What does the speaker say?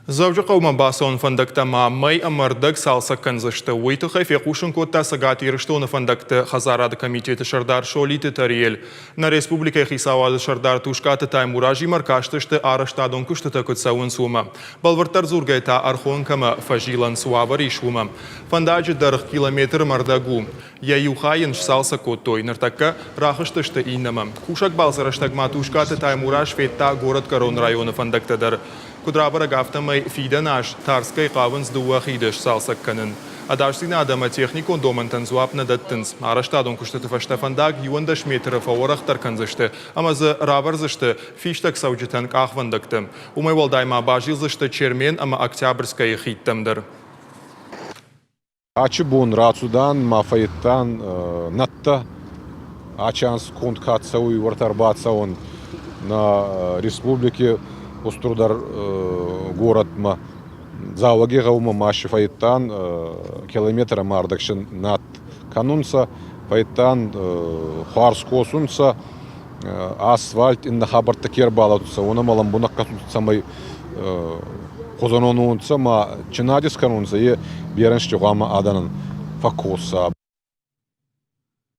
Дзӕуджыхъӕумӕ бацӕуӕн фӕндӕгтӕ ма мӕй ӕмӕ ӕрдӕг цалцӕг кӕндзысты. Уый тыххӕй фехъусын кодта Цӕгат Ирыстоны фӕндӕгты хӕдзарады комитеты сӕрдар Солиты Тариэль. Нӕ республикӕйы хицауады сӕрдар Тускъаты Таймуразимӕ ӕркастысты арӕзтадон куыстытӕ куыд цӕуынц, уымӕ. Бӕлвырддӕр дзургӕйӕ та Ӕрхонкӕмӕ фӕзилӕн цы уавӕр ис, уымӕ. Фӕндаджы дӕргъ километр ӕмӕ ӕрдӕг у. Йӕ иу хай йын сцалцӕг кодтой, ныртӕккӕ рахызтысты иннӕмӕ. Кусӕг балцы рӕстӕг ма Тускъаты Таймураз федта горӕтгӕрон районы фӕндӕгтӕ дӕр. Куыд рабӕрӕг, афтӕмӕй фидӕн аз Тарскӕйы хъавынц дыууӕ хиды сцалцӕг кӕнын. Ӕдасдзинад ӕмӕ техникон домӕнтӕн дзуапп нӕ дӕттынц. Арӕзтадон куыстыты фӕстӕ фӕндаг 11 метры фӕуӕрӕхдӕр кӕндзысты ӕмӕ дзы равӕрдзысты фистӕг цӕуджытӕн къахвӕндӕгтӕ. Уымӕй уӕлдай ма базилдзысты Чермен ӕмӕ Октябрьскӕйы хидтӕм дӕр. Ачи бон рацудан ма фӕййидтан нӕдтӕ, ачи анз конд ка цӕуй, уорта ӕрбацӕуӕн нӕ республики устурдӕр горӕтмӕ. Дзӕуӕгигъӕумӕ ма си фӕййидтан километр ӕма ӕрдӕгсин над кӕнунцӕ, фӕййидтан хуарз косунцӕ, асфальт иннӕ хабӕрттӕ ке ӕрбалӕудтӕнцӕ, уонӕмӕ лӕмбунӕг кӕсунцӕ, цӕмӕй хузӕнон уонцӕ ма чинадис кӕнунцӕ, е берӕ ӕнзти гъӕуама адӕнӕн фӕккоса.